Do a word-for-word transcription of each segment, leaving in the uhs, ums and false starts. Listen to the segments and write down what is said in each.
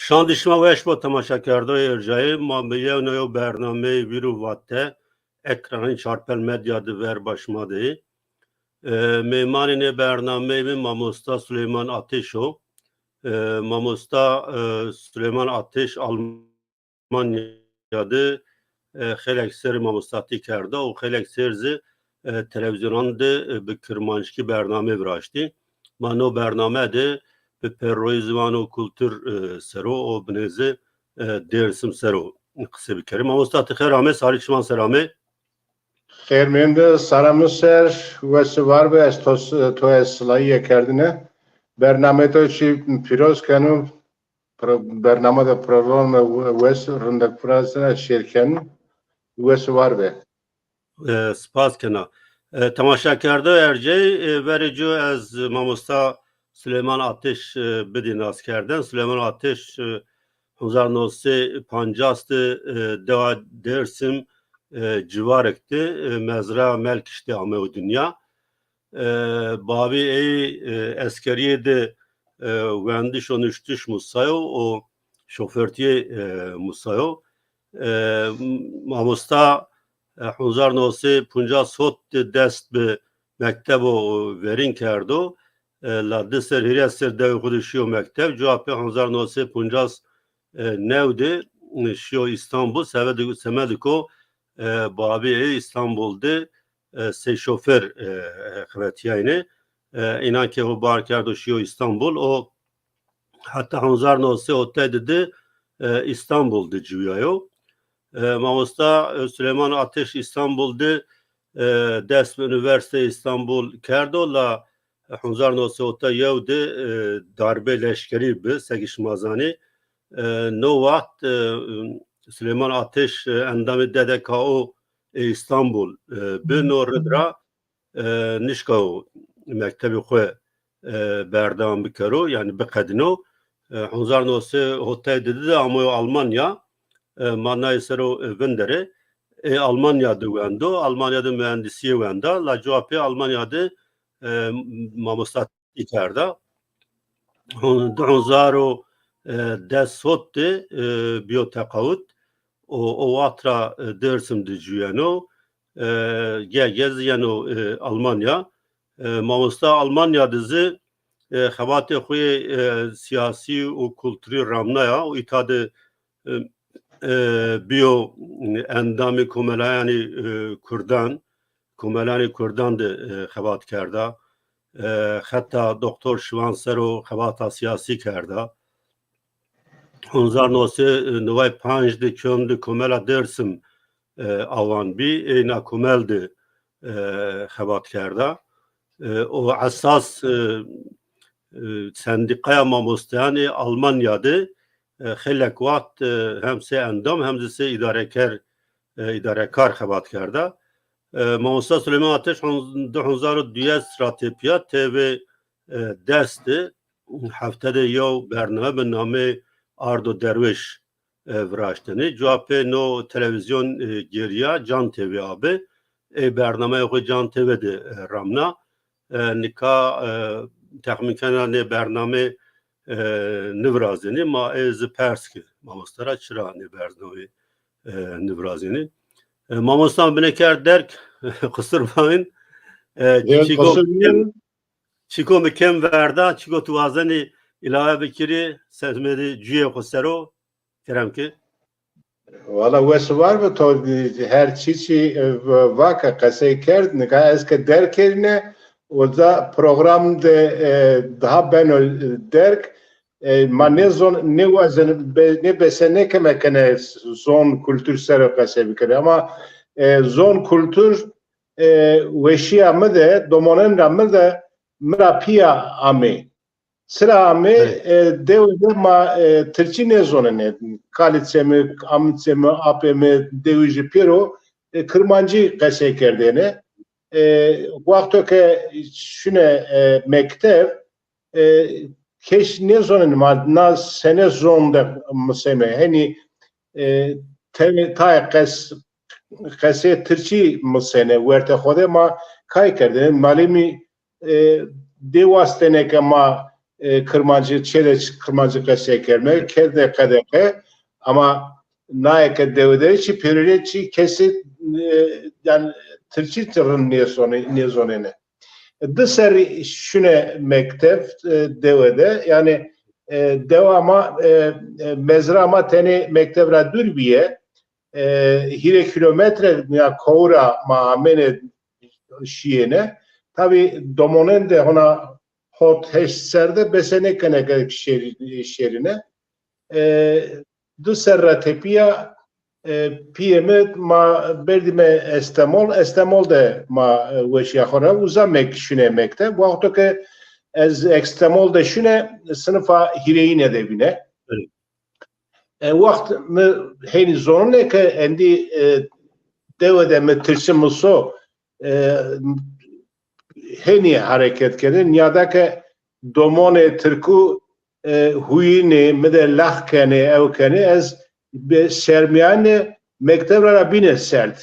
Şandî şima weş bo temaşakerdoyê erjayê. Ma bi yew na yew bernameyê vîr û vate ekranên Çarpel Medya di ver ba şima de yê. E, mêmanê nê bernameyê mi mamosta Suleyman Ateş o. E, mamosta, e, Suleyman Ateş Almanya de, e, xeylek serrî mamostatî kerda û xeylek serr zî, e, televîzyonan de, e, bi kirmanckî bername viraştî. Ma no bername de bi perroyê ziwan û kultur, e, ser o û binê zî, e, Dêrsim ser o qise bikerê. Mamosta ti xêr amê, sarî çiman ser amê. Xêr mende, sara mi ser, wes û war be, ez to, to ez silayîye kerdine. Bername to çî pîroz keno, pro-, bername de program we-, wes rindek pira sena şêr keno. Wes û war be. E, spas kena. E, temaşakerdo ercey, e, verê cu ez mamosta Suleyman Ateş, e, bidî naskerden. Suleyman Ateş, e, hezar newsê pancas de, e, dewa Dêrsim, e, civarek de, e, mezra Melkiş de ameyo dinya. E, babî ey, e, eskerîye de, e, wendiş û nuştiş musayo û şofertîye, e, musayo. E, mamosta, e, hezar newsê pancas hot de dest bi mektebo verîn kerdo. E, la di ser hîrê ser dewê xo de şîyo mekteb. Cuwa pê hezar newsê pancas, e, new de, e, şîyo Îstanbul. Seve de, semediko, e, babî ey Îstanbul de, e, sey şofer, e, e, xevetîyayne. E, înan ke ho bar kerdo şîyo Îstanbul, o heta hezar newsê hotay de de, e, Îstanbul de ciwîyayo. E, mamosta, e, Suleyman Ateş Îstanbul de, e, dest bi Unîversîteyê Îstanbul kerdo, la hezar newsê hotay yew de, e, darbe leşkerî bi, seke şima zanê. E, no waxt, e, Suleyman Ateş, e, endamê D D K O ê Îstanbul, e, bi, no rid ra, e, nişka o mektebê xwu, e, berdewam bikero, yanî biqedîno. E, hezar newsê hotay de de amoyo Almanya, e, ma nayê ser o, e, vinderê. Ê Almanya de wendo, Almanya de muhendisîye wenda, la cuwa pê Almanya de, e, mamostatî kerda. Hon-, di hezar û, e, des hot de, e, bîyo teqawut. O, o waxt ra, e, Dêrsim de ciwîyeno. E, ge-, ge zî yeno, e, Almanya. E, mamosta Almanya de zî, e, xebatê xwu yê, e, sîyasî û kulturî ramnaya û îta de, e, e, bîyo endamê komelayanê, e, kurdan, komelayanê kurdan de, e, xebat kerda. E, heta doktor şivan ser o xebata sîyasî kerda. Hezar newsê neway panc de kom de komela Dêrsim, e, awan bî, ê na komel de, e, xebat kerda. E, o esas, e, e, sendîqaya mamosteyanê Almanya de, e, xeylek waxt, e, hem sey endam hem zî sey îdareker, e, îdarekar xebat kerda. E, mamosta Suleyman Ateş hon-, di hezar û duyes ra tepîya T V, e, des de hefte de yew bername bi namê Ardo Derwêş, e, viraştene. Cuwa pê no televîzyon, e, gêrîya Can T V abi. Ê bernameyê xwu Can T V de, e, ramna. E, nika, e, texmîn kena nê bername, e, nivirazenî. Ma ê zî pers ke mamoste ra çira nê bername, e, nivirazenî. E, mamosta mi binê kerd derg, qusur bawin. E, çîko mi kem, çîko mi kem verda, çîko tu wazenî îlawe bikirî, semedê cuyê xwu ser o, kerem ke. Wala wes û war bi to, her çî çî, e, v-, vake qesey kerd, nika ez ke derg kerîne, o da program de, e, daha beno derg, e, ma nêzon, nêwazen, be-, nêbese nêkeme ke ne zon kultur ser o qesey bikerê. Ama, e, zon kultur, e, weşîya mi de, domonên ra mi de, mi ra pîya amê. Çira amê, e, dewê de ma, e, tirkî nêzonenê. Kalê çê mi, amê çê mi, apê mi, dewij pêro, e, kirmancî qesey kerdêne. E, wexto ke şune, e, mekteb, e, kes nêzonenê ma na sene zon de miseme. Henî, e, tayê qes-, qesê tirkî misene, wertê xo de ma kay kerdêne. Malimî, e, dê wastêne ke ma e, Kirmancî, çê de Kirmancî qesey kerme, kerde qedexe, ama naye ke dewe de çî pêrune çî kesî, e, yanî Tirkî rind nêzonê-, nêzonêne. Di serrî şune mekteb, e, dewe de, yanî, e, dewa ma, e, e, mezra ma tenê mekteb ra dûr bîye. E, hîrê kîlometre ya kow ra ma amêne şîyêne. Tabî domonên de hona hot heşt ser de bese nêkene gerek şêrî-, şêrîne. E, di ser ra tepîya, e, pîyê mi ma berdîme Estemol. Estemol de ma, e, weşîya xo ra uza mek-, şune mekteb. Wexto ke ez Estemol de şune, sinifa hîrêyîne de bîne. Evet. E, wext mi heynî zonine ke endî, e, dewe de mi tirçi miso, e, heynî hereket kerdê. Nîyada ke domonê tirkû, e, huyînê, mi de lax kenê, ew kenê, ez bi şermîyanê mekteb ra ra bîne serd.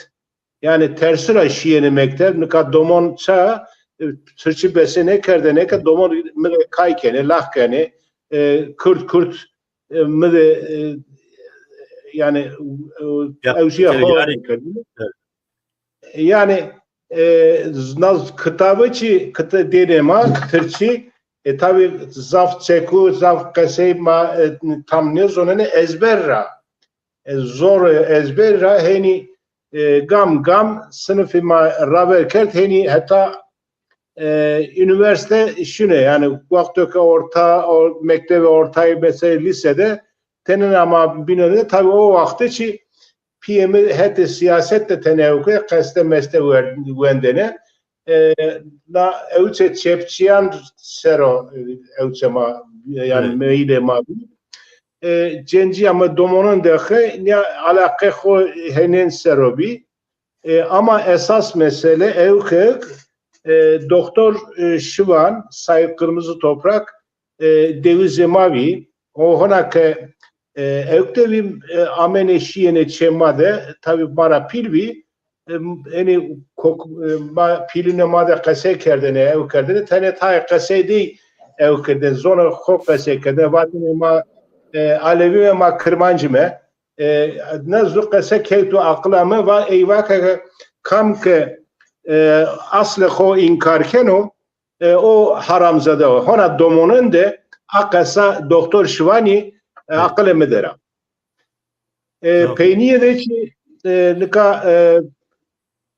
Yanî tersî ra şîyêne mekteb, nika domon ça, e, tirçî bese nêkerdêne ke domon mi de kay kenê, lax kenê, e, kurt kurt, e, mi de, e, yanî, e, ewjîya xo kerdêne. Yanî, e, na kitabe çî, kita-, dênê ma tirçî, e, tabî zaf çekû, zaf qesey ma, e, tam nêzonenê, ezber ra. E, zor ezber ra heynî, e, gam gam sinifî ma raver kerd, heynî heta, e, unîversîte şune, yanî wexto ke orta, o, mektebê ortayî, mesela lîse de tenêna ma bîne de, tabî o wextî çî pîyê mi hetê sîyaset de tenê ew ke qeste meste wer-, wendêne. E, na ewçe çepçîyan ser o, e, ewçe ma, yanî meylê ma bî. E, cencîya mi domonon de xe, nîya alaqê xo henên ser o bî. E, ama esas mesele ew ke, e, Doktor, e, Şivan, Sayın Kırmızı Toprak, e, dewizê ma bî. O hona ke, e, ewk de bî, e, amêne şîyêne çê ma de, tabî ma ra pîl bî. E, enî kok-, e, ma, pîlûnê ma de qesey kerdêne, ew kerdêne. Tenê tayê qesey dey ew kerdêne. Zonê xo qesey kerdêne. Vatêne ma, e, Alevî me, ma Kirmancî me. E, ne zu qese kewto aqila mi, va eyvake ke kam ke, e, aslê xo înkar keno, e, o haramzade o. Hona domonen de a qesa Doktor Şivanî, e, aqilê mi der a. E, peynîye de çî, e, nika, e,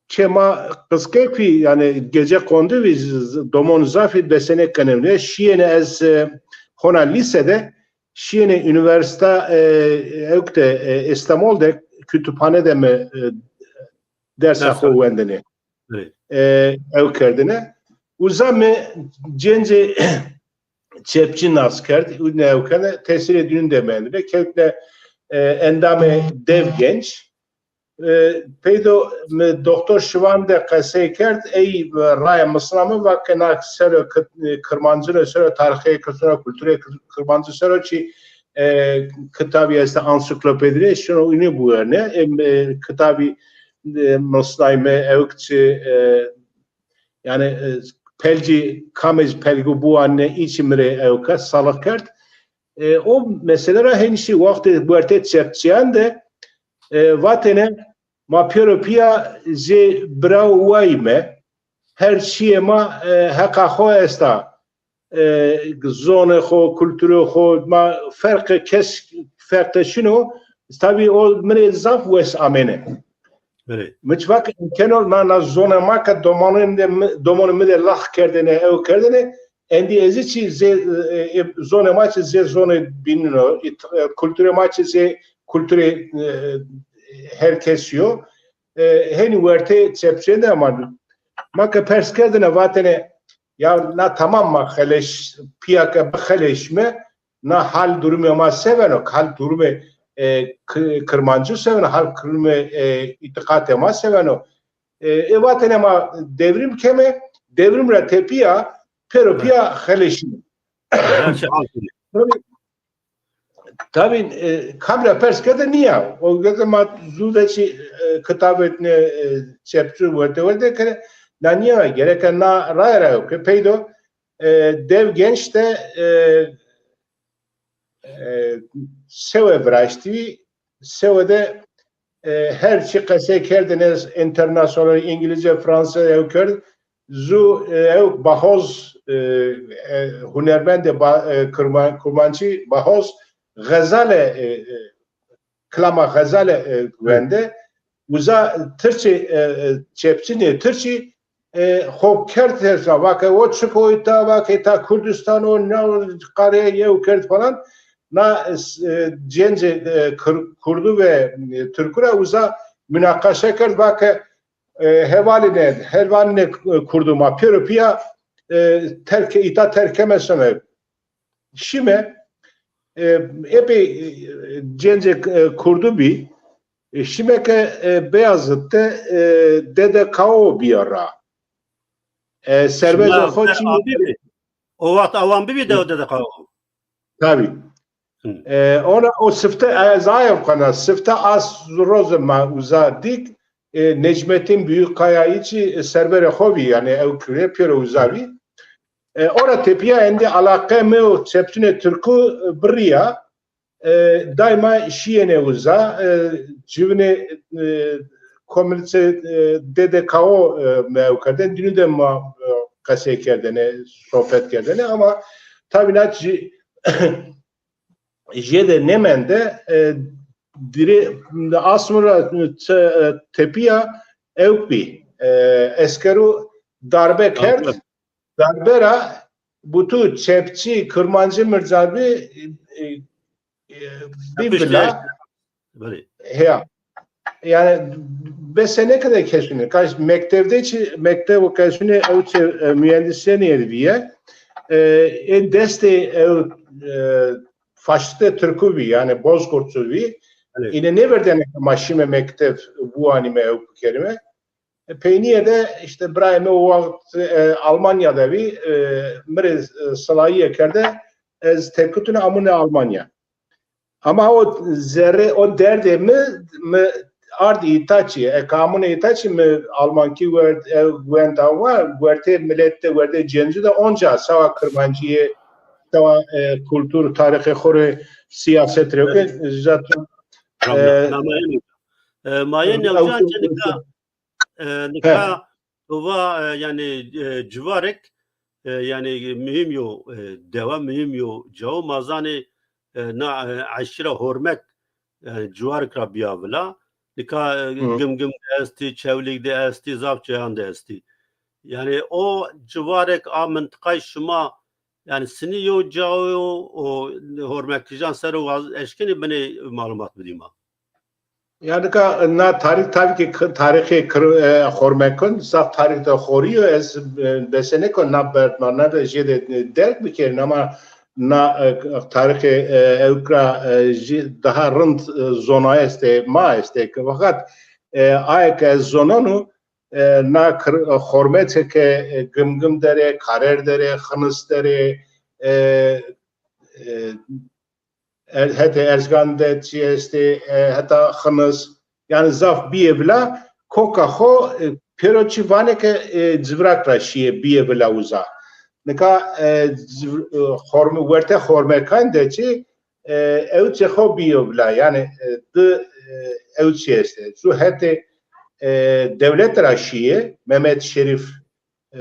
çê ma qiskek bî, yanî gece kondu bî, z-, z-, domon zafî besenê kenê. Şîyêne ez, e, hona lîse de, şîyêne unîversîta, e, ewk de, e, Estemol de, kütüphane de mi, e, dersa xo wendêne. E, ew kerdêne. Uza mi cencê çepçî nas kerd, û ne ew kerdêne, tesîrê dînûn de mendêne. Kewtne, e, endamê Dev Genç. E, peydo mi Doktor Şivan de qesey kerd, ey, e, raya misna mi va ke na sero kit-, e, Kirmancî ro, sero tarîxê Kirmancî, sero kulturê Kir-, Kirmancî sero çî, e, kitabî este, ansiklopedî rê, şino înî biwerne. E, e, kitabî, e, misnay mi ewk çi, e, yanî, e, pelcî, kamê pelgû biwanne, î çî mi rê ewka salix kerd. E, o mesele ra hênî şî, wextê wertê çepçîyan de, e, vatêne, ma pêro pîya zê bira û wayî me, her çîyê ma, e, heqa xo esta, e, zonê xo, kulturê xo, ma ferqê kes, ferqê şino, tabî o mi rê zaf wes amêne. Belê. Mi çi vake îmkeno na, na zonê ma ke domonên de mi, domonê mi de lax kerdêne, ew kerdêne, endî ez çî zê, e, e, zonê ma çî zê zonê bînîn o, ît-, e, kulturê ma çî zê kulturê, e, her kesî yo. E, hênî wertê çepçîyan de ama ma ke pers kerdêne vatêne, ya na tamam ma xeleş, pîya ke bixeleşîme, na hal durumê ma se beno, hal durumê, e, K-, Kirmancî se beno, hal durumê, e, îtîqatê ma se beno. E, e vatêne ma devrim keme, devrim ra tepîya, pêro pîya xeleşîme. Tabî, tabî, e, kam ra pers kerde nîya. O geze ma zû de çî, e, kitabê ne, e, çepçî werte werte kere, na nîya gereke na raye ra yo ke peydo, e, dev genç de, e, e, sewe viraştî, sewe de, e, her çi qesey kerdêne, internasyonal, îngilizce, fransızca ew kerd, zu, e, ew Bahoz, e, e, hunermendê Ba-, e, Kurman-, Kurmancî Bahoz xezale, e, e, kilama xezale, e, wende. Uza Tirkçî, e, e, çepçinê Tirkçî, e, xo kerd hesab, vake o çik o ta, vake ta Kurdistan o, na o qare yew kerd falan. Na, e, cence, e, Kur-, Kurdu ve, e, Türkü ra uza münakaşe kerd, vake, e, hevalîne, hevalîne, e, Kurdu ma pêro pîya, e, terk, îta terk keme seme. Şîme, e, epey, e, cence, e, Kurdu bî. E, şîme ke, e, Beyazıt de, e, D D K O bîya ra. E, serbest Şima xo te çî abî bî. O wext awan bibî de D D K O. Tabî. Hı. E, ona o sifte ez ayew qana, sifte as roze ma uza dîk, e, Necmettin Büyükkaya îçî, e, serberê xo bî, yanî ew kure pêro uza bî. E, ora tepîya endî alaqe mi û çepçinê Tirkû, e, birîya. E, daîma şîyêne uza, e, ciwinê, e, komînîte, e, D D K O, e, mi ew kerdêne, dînû de ma, e, qesey kerdêne, sohbet kerdêne, ama tabî na jî jêde nêmende, e, dirê asmura te-, e, tepîya ewk bî. E, eskerû darbe kerd. Darbe. Darbe ra bûtu çepçî, kirmancî mircabî, e, e, bî vila. Belê. Heya. Yanî besenêke de kesûne. Kaş mektevde çi, mektevo kesûne ew çi, e, mühendisyenî viye. E, ê destê ew, e, faşîstê Tirkû bî, yanî Bozkurtçu bî. Belê. Îne nêverdêne ke ma şîme mektev, biwanîme ew bikerîme. E, peynîye de îşte birayê mi o wext, e, Almanya de bî, e, mi rê, e, silayîye kerde, ez tepkitune amune Almanya. Ama o zerrê, o derdê mi, mi ard îta çî, eke amune îta çî mi almankî werd, e, wenda wa, werte milet de, werte cencî de onca sewa kirmancîye, sewa, e, kultur, tarîxê xo rê, siyaset rê ke zaten, e, ma yenî, e, ma yenî ew, ew, e, nika, to va, e, yanî, e, ciwarek, e, yanî muhîm yo, e, dewa, muhîm yo cawo, ma zanê, e, na, e, eşîra Hormek, e, ciwarek ra bîya vila. Nika, e, Gimgim de estî, Çewlîg de estî, zaf cayan de estî. Yanî o ciwarek a mintiqay şima, yanî sinî yo cawo yo, o Hormekijan ser o waz-, eşkenî binê malumat bidî ma. Yanî ka na tarîx, tabî ki k-, tarîxê kir-, e, Xormekon zaf tarîx de xorî yo, ez, e, besenêko na bernameya de jêde, e, derg bikerîn, ama na, e, tarîxê, e, ewk ra, e, jî daha rind, e, zona estê, ma estê ki. Fakat, e, aye ke ez zoneno, e, na kir-, e, Xormekê ke, e, Gimgim derê, Karer derê, Xinis derê, e, e, Er-, hetê Erzgan de çi estê, e, heta Xinis, yanî zaf bîyê vila, koka xo, e, pêro çi vanê ke, e, Civrak ra şîyê bîyê vila uza. Nika, e, Civ-, e, Xorme-, werte Xormekan de çi, e, ewçê xo bîyo vila, yanî, e, di, e, ewçî estê. Zu hetê, e, dewlete ra şîyê, Mehmet Şerîf, e,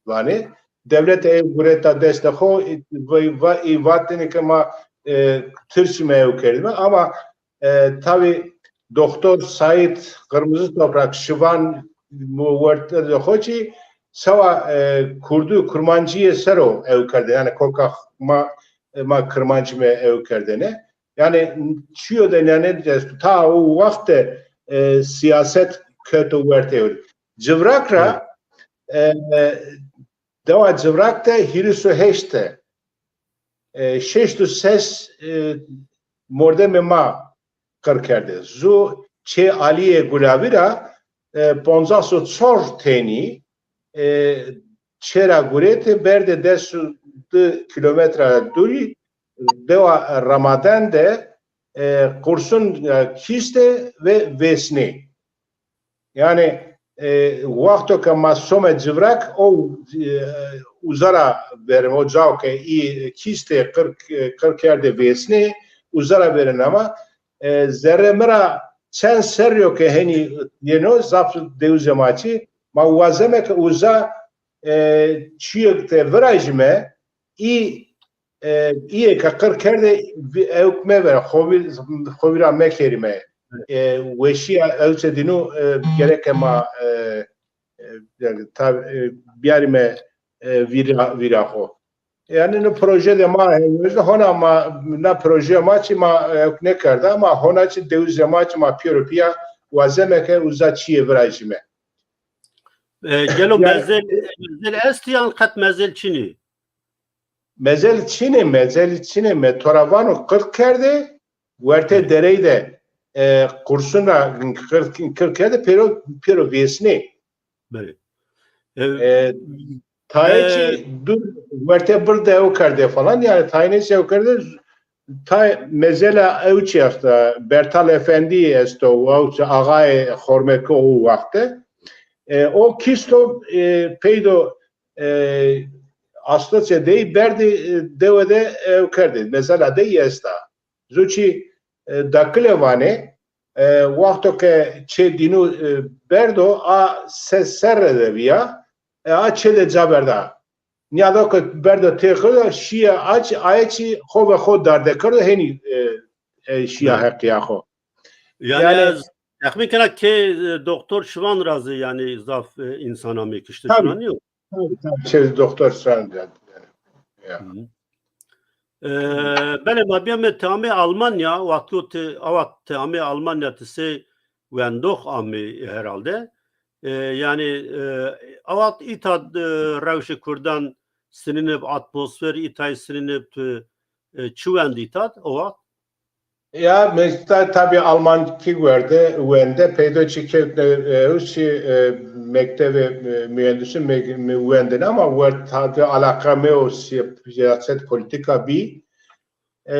vanê. Dewlete ey gureta destê xo, e, va-, va-, ê vatêne ke ma, e, Tirkî me ew kerdîme. Ama, e, tabî Doktor Saîd Qirmizî Toprak şivan mu werte de xo çî sewa, e, Kurdî, Kurmancîye ser o ew kerdêne. Yanî koka ma, e, ma Kirmancî me ew kerdêne. Yanî çîyo de nane de ta o wext de, e, siyaset keto werte. Civrak ra, e, e, dewa Civrak de hîris û heşt de, e, şeşt û ses, e, mordemê ma qir kerde. Zu çê Alîyê Gulavî ra, e, poncas û çor tenî, e, çê ra guretê, berdê des û di kîlometre dûrî, dewa Ramaden de, e, qursun, e, kîstê ve vêsnê. Yanî, e, wexto ke ma some Civrak, o, e, uza ra verime, o cao ke î kîstê qir, qir kerdê vêsnê, uza ra verime ama, e, zerrê mi ra çend serrî yo ke henî yeno, zaf dewizê ma çî, ma wazeme ke uza, e, çîyêk de virajîme, î, e, îyê ke qir kerdê, vî-, ewk mevere, xo vîr-, xo vîra mekerîme. E, weşîya ewse dînû, e, gereke ma, e, e, yanî ta-, e, biyarîme, e, vîra, vîra xo. Yanî no proje de ma, e, hona ma, na proje ma çî ma, e, ewk nêkerda ama hona çî dewizê ma çî ma pîyero pîya wazeme ke uza çîyê virajîme. E, gelo Yani mezel, mezel estî yan qet mezel çinî? Mezel çinê, mezel çinê, me to ra vano qir kerdê, wertê derey de, e, qursun ra qir, qir kerdê, pêro, pêro vêsnê. Belê. E, E, tayê çî e, dur wertê bir de ew kerdê falan, yani tayê neyse ew kerdê, tay mezela ew çî esta, Bertal Efendî esto, ew çî axayê Xormekî o waxte. E, o kîsto, e, peydo, e, Asloçe dey berdî, e, dewe de ew kerdê. Mezela dey esta. Zu çî, e, dakile vanê, e, waxto ke çê dînû, e, berdo, a se serre de vîya, e, a çê de ca berda. Nîyado ke berdo têxirda, şîya a çî, aye çî xo ve xo darde kerdo, henî, e, e, şîya heqîya xo. Yani Yani ez texmîn kena ke, e, doktor Şivan ra zî yani zaf, e, însan amê kişte şuna nîyo? Tabii, tabii. Şey, doktor Şivan ra. Ya. Hı hı. E, belê ma bîyame ti amê Almanya, wexto ti, awa ti amê Almanya ti sey wendox amê herhalde. E, yani, e, awa îta, e, rewşê Kurdan sinînib, atmosfer îtay sinînib, tu, e, çi wendî îta o waxt? Ya, mesela tabii Almankî werde, wende peydo çi kewtne, e, ew çi, e, mektevê, e, mühendisi me-, me-, wendene ama werd tabi alaka me o si-, siyaset politika bî. E,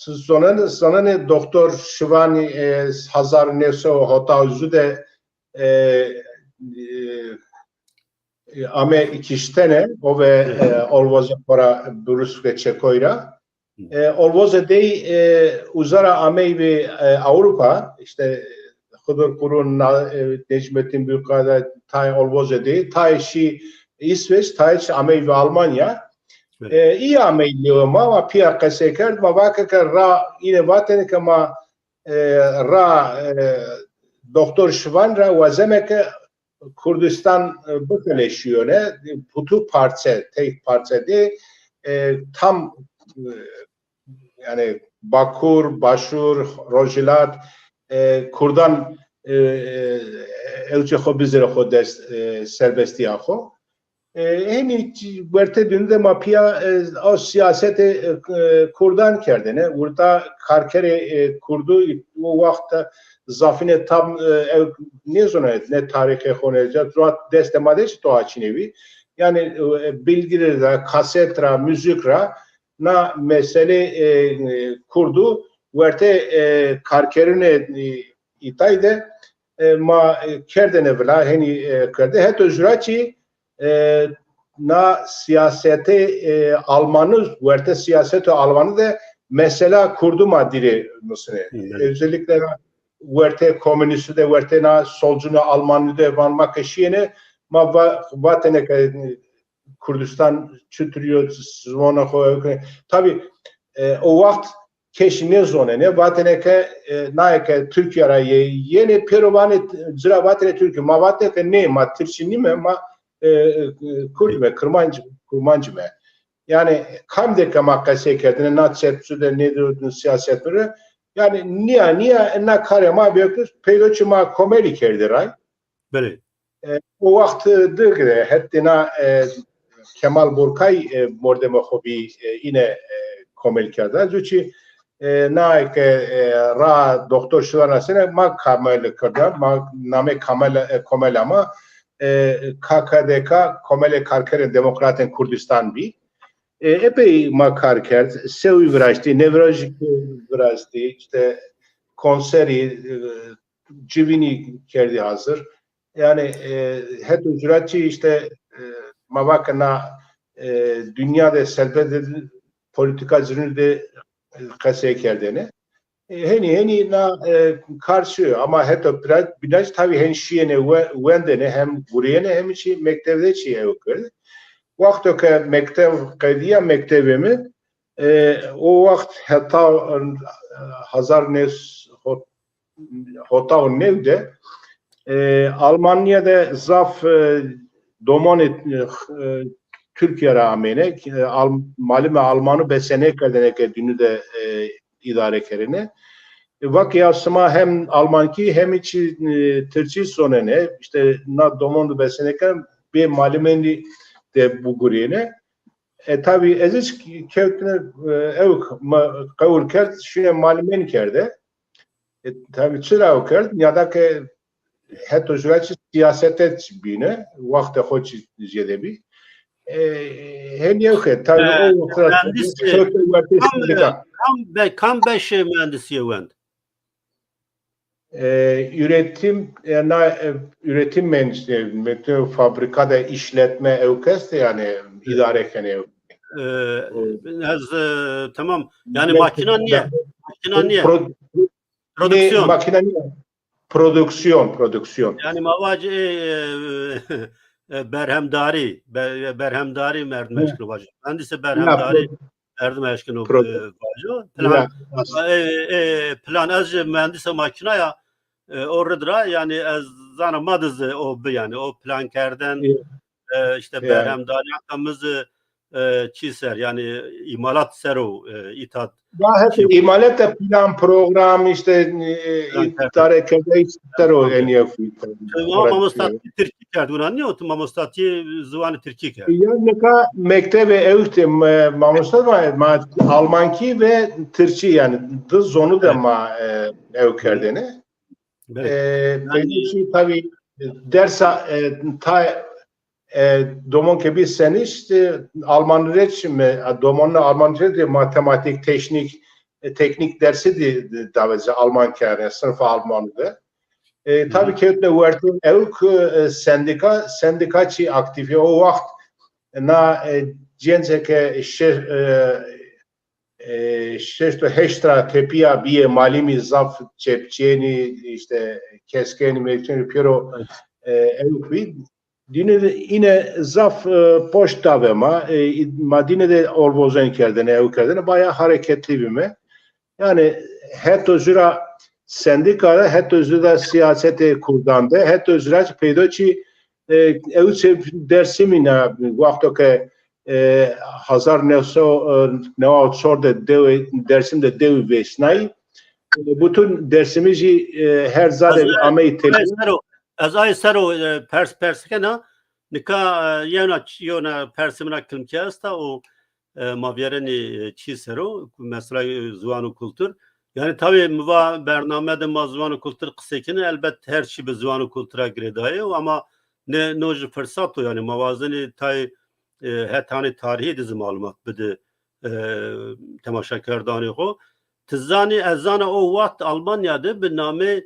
zonenê, zonenê doktor Şivanî, e, hezar new sey û hota û zu de, e, e, e, ame kiştene, o ve, e, olvozê xo ra Brus ve Çekoy ra. E, olvozê dey, e, uza ra amey bi, e, Avrupa, işte, Xıdır Kurun, Na-, e, Necmettin Büyükada tay olvozê dey, tay şî İsveç, tay şî amey bi Almanya. E, î amey lewê ma, ma pîya qesey kerd, ma vake ke ra, îne vatene ke ma, e, ra, e, doktor Şivan ra wazeme ke Kurdistan, e, bixeleşîyone, putu parçe, tek parçe de, e, tam, e, yani Bakur, Başur, Rojhilat, e, Kurdan, e, e, ewçê xo bizire xo dest, e, serbestîya xo. E, henî wertê dînû de ma pîya, e, o siyasetê, e, Kurdan kerdêne. Wurda karkerê, e, Kurdu o waxt de zafîne tam, e, ew nêzonê, ne tarîxê xo ne, ca zuat destê ma de çi toa çinê bî. Yani, e, bilgîrî ra, kaset ra, muzîk ra na meselê, e, e, Kurdu wertê, e, karkerûnê, e, îtay de, e, ma, e, kerdêne vila, henî, e, kerde. Heto jura çî, e, na siyasetê, e, Almanî, wertê siyasetê Almanî de mesela Kurdu ma dîrê musine. Hı hı. Özellikle wertê komunîstî de, wertê na solcunê Almanî de van ma ke şîyêne, ma va-, vatêne ke, e, Kurdistan çitur yo, ziwanê xo ew ke. Tabî, e, o waxt keşî nêzonenê, vatêne ke, e, naye ke Tirkîya ra yê-, yenê pêro vanê, ci ra vatêne Tirkî. Ma vatêne ke nê, ma Tirkî nîme, ma, e, e, Kurd îme, Kirmanc, Kurmanc îme. Yani kam de ke ma qesey kerdêne, na çepçu de, nê de siyaset de, yani nîya, nîya na karê ma bêkir, peydo çi ma komelî kerdî ray. Belê. E, o waxt de, de hetê na, e, Kemal Burkay, e, mordemê xo bî, e, îne, e, komel kerda. Zu çî, e, na ke, e, ra doktor Şivan ra sene ma kamel kerda, ma namê kamel, e, komela ma, e, K K D K, Komelê Karkerên Demokratên Kurdistan bî. E, epey ma kar kerd. Sewî viraştî, nevrojîk viraştî, işte konserî, e, civînî kerdî hazir. Yani, e, heto curat çî işte, e, ma va ke na e, dinya de serbest de polîtîka cinî de qesey kerdêne. E, henî, henî na, e, kar şîyo, ama heto pira-, bîna ci tabî henî şîyêne we-, wendêne, hem gurîyêne, hem çî mekteb de çî ew kerdê. Wexto ke mekteb qedîya mektebê mi, e, o wext heta, e, hezar new sey hot-, hota û new de, e, Almanya de zaf, e, domonê, e, Tirkîya ra amêne, e, Al-, malime Almanu besenêkerdêne ke dînû de, e, îdare kerêne. E, va ke ya sima hem Almankî hem çî, e, Tirkî zonenê, îşte na domon de besenêkerdêne, bê malimênî de bigurîyêne. E, tabî ez hiç kewtine, e, ewk ma qewul kerd, şîye malimên kerde. E, tabî çira ew kerd? Nîyada ke heto jû ra çi sîyasete çi bîne, wextê xo çi jêde bî. E, henî ew ke, tabî o wext ra kewte wertê sendîka. Kam be-, kam beşê muhendisîye wend? E, üretim, e, na, e, üretim mühendisliği, fabrika de işletme ew kes de yani idare kenê. E, ez, e, tamam. Yani makina niye? Makina niye? Pro-, Prodüksiyon. Makina niye? Prodüksiyon, prodüksiyon. Yani ma vacî, e, e, e, berhemdarî, be-, berhemdarî merdim eşkino vajo. Mühendise berhemdarî merdim eşkino, e, vajo. Plan, e, e, plan ez jî mühendise makina ya, e, o rid ra, yani ez zana ma diz o bi, yani o plan kerden, e, işte berhemdarî, hatta mi zi, e, çî ser, yani îmalat ser o, e, îtat. Ya hep îmalat de plan, program, işte, e, idare kerdeyîş ser o en iyi. Tu mamostatî tirkî kerd, wina nîyo? Tu mamostatî ziwanê tirkî kerd. Ya nika mektebe ewte, e, mamosta ma, ma Almankî ve Tirkî, yani di zonu de ma, e, ew kerdene. E, peki, tabî, e, dersa, e, ta, e, domon ke bî senî, işte, Almanî rê çi mi, e, domonî Almanî rê de matematik, teknik, e, teknik dersi de, de davêze Alman kerdêne, sınıfı Almanî de. E, tabî kewtne wertê ewk, e, sendîka, sendîka çî aktîf o wext na, e, cênce ke şe-, e, e, şeşt û heşt ra tepîya bîyê malimî zaf çepçênî, işte, keskenî, mekçenî, pêro, e, ewk bî. Dîne de îne zaf, e, poşt davê ma, e, ma dîne de orvozen kerdene, ew kerdene, baya hareketlî bîme. Yani heto jû ra sendîka de, heto jû de sîyasetê kurdan de, heto jû ra çi peydo çi, e, ew çi Dêrsimî na, wexto ke, e, hezar new sey, e, newa û çor de dewê, Dêrsim de dewî vêşnayî. E, bütün Dêrsimî jî, e, her zade ameyî tepîya. Ez ay ser o, e, pers pers kena. Nika, e, yewna, yewna persê min a kilmkî esta û, e, ma vîyerênî, e, çî ser o, mesela, e, ziwan û kultur. Yani tabî mi va bername de ma ziwan û kultur qisey kenê, elbet her çî bi ziwan û kultura girêdayî yo, ama ne, no jî firsat o, yani ma wazenî tay, e, hetanî tarîhî de zî malumat bide, e, temaşekerdanê xo. Ti zanî, ez zana o wext Almanya de bi namê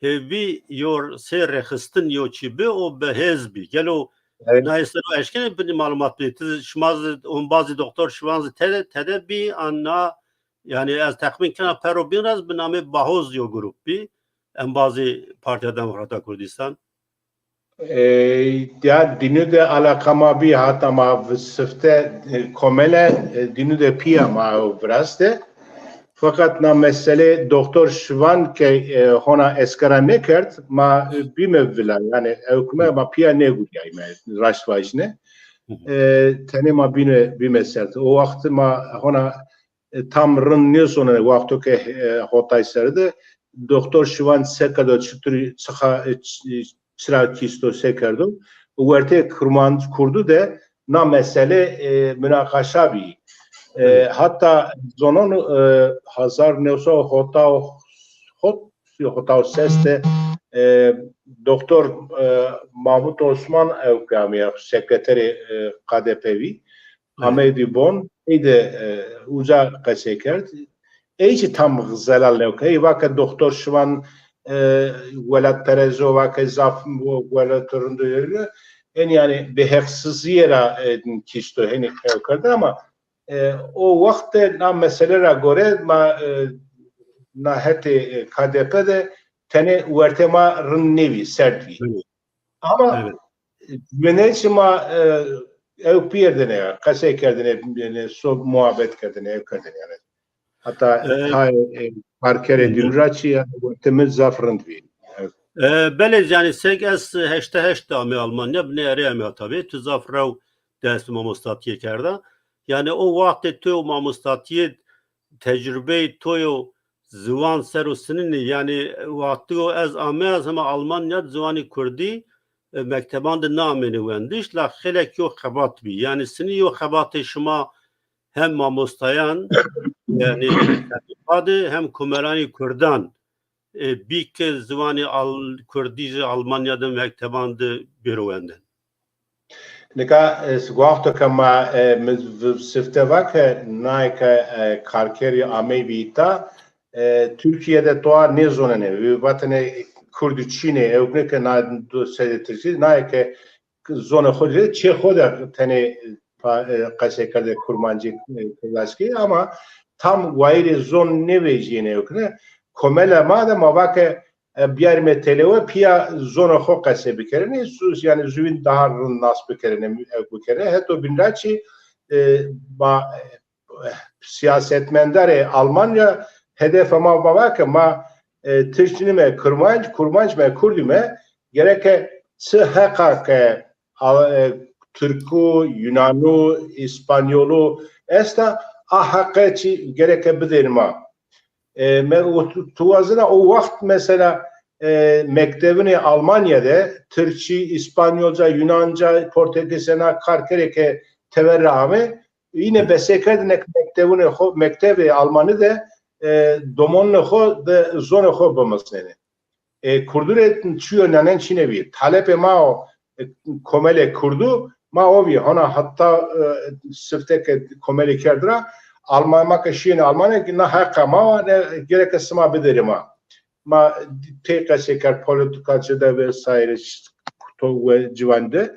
hêvî yo sey rêxistin yo çî bi, o bi hêz bî. Gelo nayê ser o eşkenê binî malumat bidî? Ti, şima zî, ombazî doktor Şivan zî tede, tede bî, an na, yani ez texmîn kena pero bîn ra zî bi namê Bahoz yo grup bî, embazî Partiya Demokrata Kurdistan. E, ya dînû de alaqa ma bî, hata ma vi-, sifte, e, komele, e, dînû de pîya ma viraste. Fakat na mesele doktor Şivan ke, e, hona eskera nêkerd, ma, e, bîme vila, yani ewkme ma pîya nêgurîyayme, raşt vajîne. E, tenê ma bîne, bîme ser. O wext ma hona e, tam rind nêzonenê, wexto ke, e, hotay ser de, doktor Şivan se kerdo, çitur, çixa, e, ç-, e, çira kîsto, se kerdo. Wertê Kurmanc Kurdu de na mesele, e, munaqaşa bî. E, hatta zonon, e, hezar new sey hota û hot, hota û ses de, e, doktor, e, Mahmut Osman ew ke amîya sekreterê, e, K D P bî. Ameyî Bon, ey de, e, uca qesey kerd. Ey çî tam zelal nêkerd. Ey va ke doktor Şivan, e, welatperest o, va ke zaf welat rind o. Henî yanî bêheqsizîye ra e, kişto, henî qew kerde ama e, o wext de na mesele ra gore ma e, na hetê e, K D P de tenê wertê ma rind nêbî, serd bî. Ama e, wene çi ma e, ew pîyerdene ya, qesey kerdene, yanî so muhabet kerdene, ew kerdene yanî. Hata E, tay e, karkerê dîn ra çî yanî wertê mi zaf rind bî. E, belê, yanî sek ez heştê heşt de amê Almanya, binê erê amê tabî, tu zaf rew dest mamostatîye kerda. Yanî o wextê to yo mamostatîye, tecrubeyê to yo ziwan ser o sinînî, yanî wextî yo ez amê, ez hema Almanya de ziwanî kurdî e, mekteban de naamêne wendiş, la xelek yo xebat bî. Yanî sinî yo xebatê şima hem mamostayan, yanî sendîka de hem komeranî kurdan e, bî ke ziwanî al, kurdî jî Almanya de mekteban de bêro wendin? Nika e, wexto ke ma e, mi v- sifte va ke naye ke e, karkerî amey vî îta, e, Tirkîye de toa nêzonenê. Vatene kurdî çînê, ewkne ke na do sede Tirkî, naye ke zonê xo de, çê xo de tenê pa- e, qesey kerde kurmancî, e, kazakî, ama tam wayîrê zon nêvejîyêne ewkne. Komela ma de ma va ke e, biyarîme têlewe pîya zonê xo qesey bikerîne. Su- yanî zûvîn daha rind nas bikerîne, ew bikerîne. Heto bîn ra çî e, ma e, siyasetmendarê Almanya hedefê ma va ke ma e, Tirk nîme, Kurmanc, Kurmanc me, Kurdî me, gereke çi heqa ke a- e, Tirkû, Yunanû, Îspanyolû esta, a heqe çî gereke bidêrî ma. E, me, o, tu, tu wazena o wext mesela e, mektebinê Almanya de Tirkçî, Îspanyolca, Yunanca, Portekîzena kar kerê ke tever ra ame, îne bese kerdine ke mektebinê xo, mektebê Almanî de e, domonunê xo de zonê xo bimisnenê. E, Kurdû rê çîyo nanen çîne bî. Talepê ma o e, komelê Kurdû ma o bî. Hona heta e, sifte ke komelî kerd ra Alman ma ke şîyêne Almanya ke na heqa ma wa, ne gereke sima biderê ma. Ma pey qesey kerd polîtîka ci de vesaire to we ciwan de.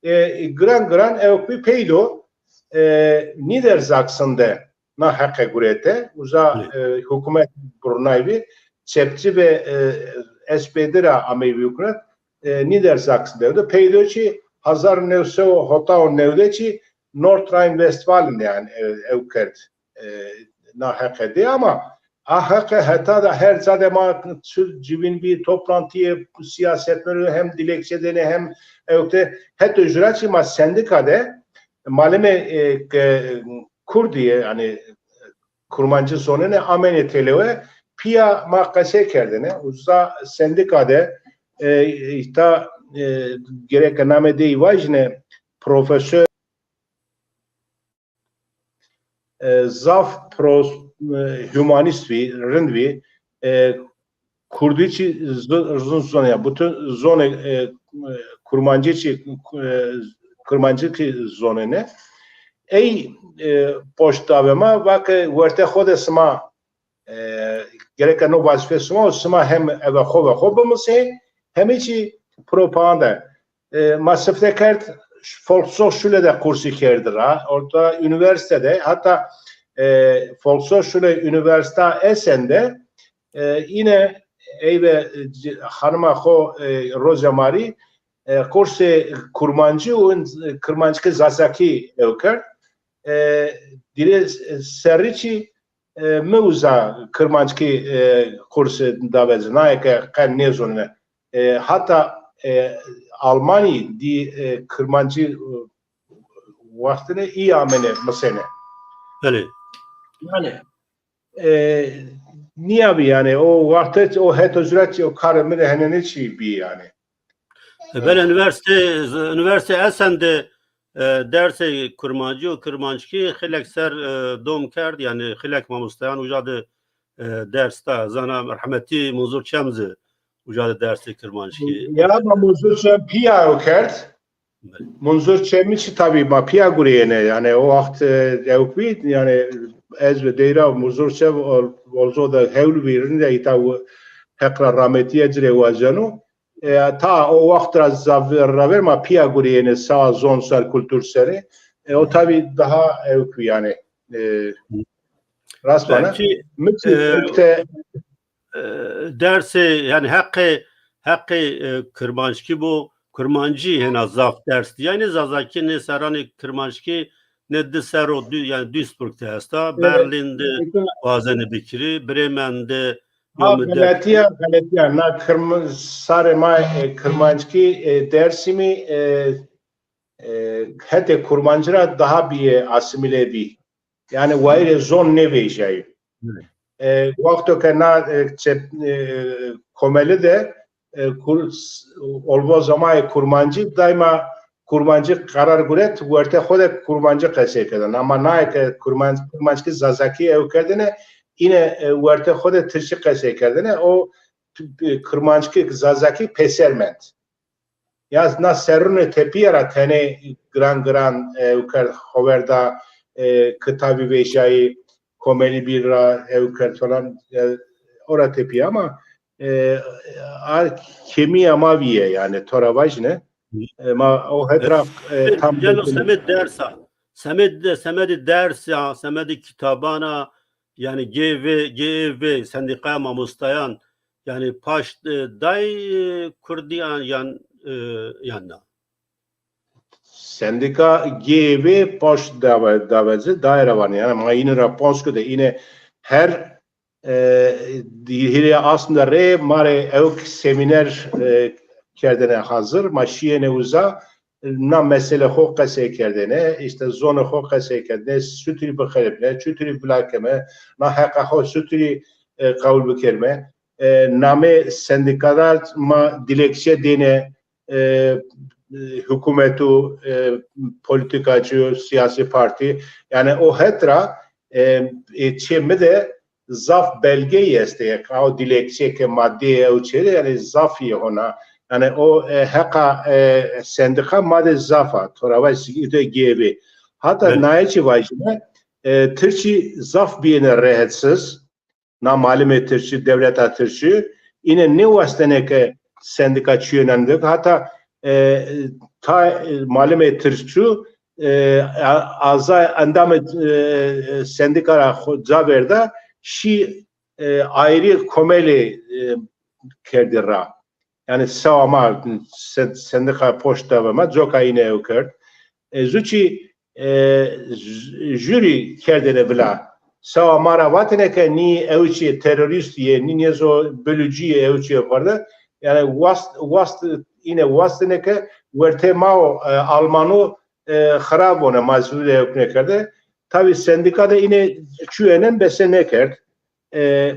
E, giran giran ewk bî peydo e, Niedersachsen de na heqe gurete. Uza e, hukûmet burnaybî, çepçî ve e, S P D ra ameybî hukûmet e, Niedersachsen de. De peydo çî hezar new sey û hota û new de çî Nordrhein-Westfalen de yanî e, ew kerd. E, na heqe de ama a heqe heta da her ca de ma çi civîn bî, toplantîye siyasetmenû hem dilekçe dêne hem ewte heto jura çî ma sendîka de malime e, ke Kurdî, yanî Kurmancî zonenê amenê têlewe, pîya ma qesey kerdêne. Uza sendîka de e, îta e, gereke namê dey vajîne, profesor e, zaf pro e, humanîst bî, rind bî. E, Kurdî çî z- zon zonê, ya, bütün zonê e, e, Kurmancî çî e, Kurmancî kî zonenê. Ey e, poşt davê ma, va ke wertê xo de sima e, gereke no wazîfe sima o, sima hem eve xo ve xo bimisê, hemî çî propaganda. E, ma sifte kerd, Volkshochschule de kursî kerd ra, orada unîversîte de, heta e, Volkshochschule Unîversîta Essen de e, îne ey ve e, xanima xo e, Roja Marî e, kursê kurmancî û kirmanckî zazakî ew kerd. E, dîrê serrî çî e, mi uza kirmanckî e, kursî davecî, naye ke qe nêzonine. E, hata e, Almanî dî e, kirmanckî e, wextine î amene misene. Belê. Yanî e, nîya bî yanî o wexte o heto jura çî o karê mi de henene çî bî yanî. E, belê, unîversîte, unîversîte Esen de e, dersê kurmancî û kirmanckî xilek ser e, dom kerd, yanî xilek mamosteyan uca de e, ders da. Zana rehmetî Munzur Çem zî uca de dersê kirmanckî. Ya ma Munzur Çem pîya o kerd. Munzur Çemî çi tabî ma pîya gureyêne. Yanî o wext e, ewk bî, yanî ez ve deyra Munzur Çem ol- olzo de hewl bî, rinde îta heq ra rahmetîye ci rê wazeno. E, ta o waxt ra zav-, ra ver ma pîya gurîyêne sawa zon ser, kultur serê. E, o tabî daha ewk bî yanî. E, rast vana. Belkî, mi kî e, nukte e, dersê, yanî heqê, heqê, e, kirmanckî bo, kirmancî hêna zaf ders dî. Yanî zazakî nê serranê kirmanckî nê di serr o dü-, yanî Duisburg de esta, e, Berlin de e, wazenê bikirî, Bremen de, ha, yo mi de xeletîya, xeletîya. Na kirm-, sarê ma, e, kirmanckî, e, Dêrsimî, e, e, hetê kurmancî ra daha bîye asîmîle bî. Yanî wayîrê zon nêvejîyayî. Evet. E, wexto ke na, e, çep-, e, komelî de, e, kur-, olvo zamanê kurmancî, dayma kurmancî qerar guret, wertê xo de kurmancî qesey kerdene. Ama naye ke kurmanc-, kurmanckî zazakî ewk kerdene, îne, e, wertê xo de tirkî qesey kerdene. O, e, kurmanckî zazakî pêser mend. Ya na serrunê tepîye ra tenê giran giran, e, ewk kerd, xover da, e, kitabî vejîyayî, komelî bîr ra ewk kerd falan, e, o ra tepîye ama, e, a kêmîya ma vîye yanî, to ra vajîne. E, ma o het ra, e, tam Gelo semedê dersa, semedê, semedê dersa, semedê kitaban a, yanî G V, G E V, Sendîkaya Mamostayan, yanî paşt, e, day, e, kurdî yan, yan, e, yan na? Sendîka G E V paşt dawe-, daweze daye ra vanê. Yanî ma îne ra pons kude, îne her, e, hîrê asm de rê ma rê ewk semîner, e, kerdene hazir. Ma şîyêne uza, na mesele xo qesey kerdêne, îşte zonê xo qesey kerdêne, suturî bixelifne, çuturî vila keme, na heqa xo suturî, e, qewul bikerime. E, namê sendîka ra ma dilekçe dêne, e, e, hukûmet û, e, polîtîkacî û sîyasî partî. Yanî o het ra, e, e, çê mi de zaf belgeyî estê, aw dilekçeyê ke ma dê ew çê de, yanî zaf yê hona. Yanî o, e, heqa, e, sendîka ma de zaf a, to ra vaj sî de G B. Hata naye çî vajîme, e, tirkî zaf bîyêne rehetsiz, na malimê tirkî, dewleta tirkî, îne nêwastene ke sendîka çîyênan de, hata, e, ta, e, malimê tirkî, e, a-, aza endamê, e, sendîka ra xo ca verda, şî, e, ayrî komelî, e, kerdî ra. Yanî sewa ma, se-, sendîka poşt dawe ma, coka îne ew kerd. E, zu çî, e, j-, jûrî kerdêne vila. Sewa ma ra vatêne ke nî ew çî terorîst yê, nî nêzo bölücü yê ew çî yê perde. Yanî wast, wast, îne wastêne ke wertê ma o, e, Almano, e, xirab one, ma zû de ewk nêkerde. Tabî sendîka de îne çûyênen bese nêkerd. E,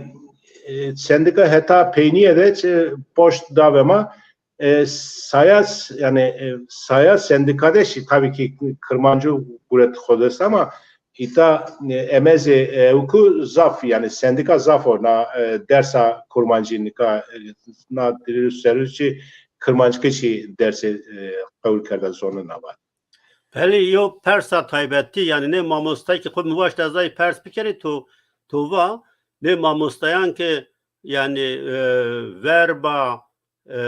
e, sendîka heta peynîye de çi poşt dawe ma, e, saya s-, yanî, e, saya sendîka de şî, tabî kî kirmancû guret xo dest ama îta, e, emezê, e, ewkû zaf, yanî sendîka zaf o na, e, dersa kurmancî nika, e, na dilê serû çî kirmanckî çî dersê, e, qewul kerda zonê na vat. Belê, yew persa taybetî, yanî nê mamostayê ke xo mi waşt ez ay pers bikerî, to, to va, nê mamostayan ke, yanî, e, verba, e,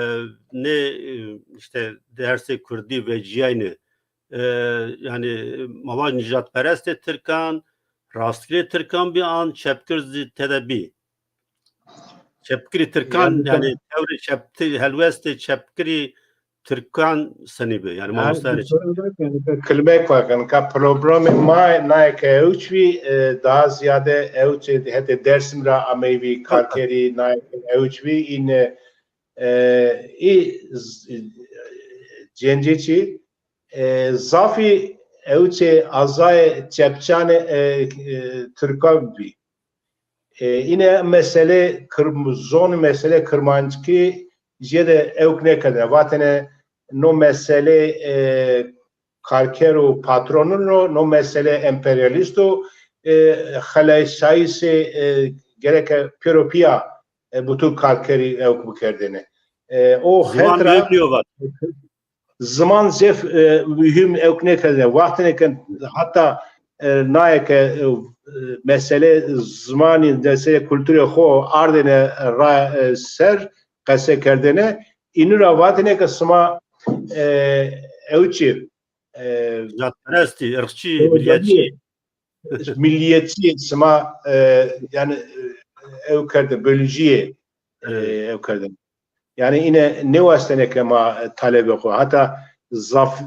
nê, e, îşte dersê kurdî vecîyayne, e, yanî ma vaj nîjadperestê tirkan, rastgirê tirkan bî an çepgir zî tede bî? Çepgirî tirkan, yanî, yanî tewrê çepti-, helwestê çepgirî tirkan senî bi? Yanî, yanî, mamosteyanê çi? Kilmek vakin, ka problemê ma naye ke ewç bî, e, daha ziyade ewçê hetê Dersim ra ameyî bî, karkerî naye ke ewç bî, îne, e, î z-, cêncê çî, e, zafî ewçê azayê çepçanê, e, e, tirkan bî. E, îne mesele kir-, zonî mesele kirmanckî jê de ewk nêkerdêne. Vatêne no mesele, e, karker û patronun o, no mesele emperyalîst o, e, xelayîşayîsê, e, gereke pêro pîya, e, butun karkerî ewk bikerdêne. E, o het ra ziman zêf, e, muhîm ewk nêkerdêne. Wextêne ke heta, e, naye ke, e, mesele zimanî, mesele kulturê xo ardêne ra, e, ser, qese kerdêne, Înu ra vatêne ke sima, e, ew çi, e, Nijadperestî, irqçî, milliyetçî. Milliyetçî sima, e, yanî, e, ew kerde, bölücüyê, e, Evet. ew kerde. Yanî îne nêwastene ke ma, e, talebê xo. Heta zaf,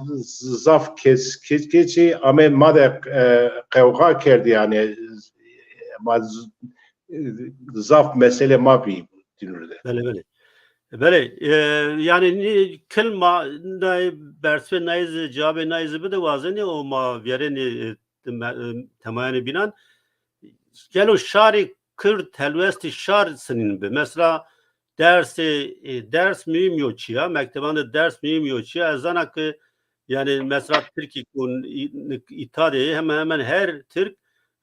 zaf kes, kes, kesî ame ma de, e, qewxa kerdî yanî. Ma z-, zaf mesele ma bî dînur de. Belê, belê. Belê, e, yanî nî kilma nayê bersivê nayê zî, cewabê nayê zî bide wazenî û ma vîyerênî, e, me-, e, temayanê bînan. Gelo şarê Kurd helwestî şar sinîn bi? Mesela dersê, e, ders muhîm yo çîya, mekteban de ders muhîm yo çîya. Ez zana ke yanî mesela tirkî ku î-, îta de hemen hemen her tirk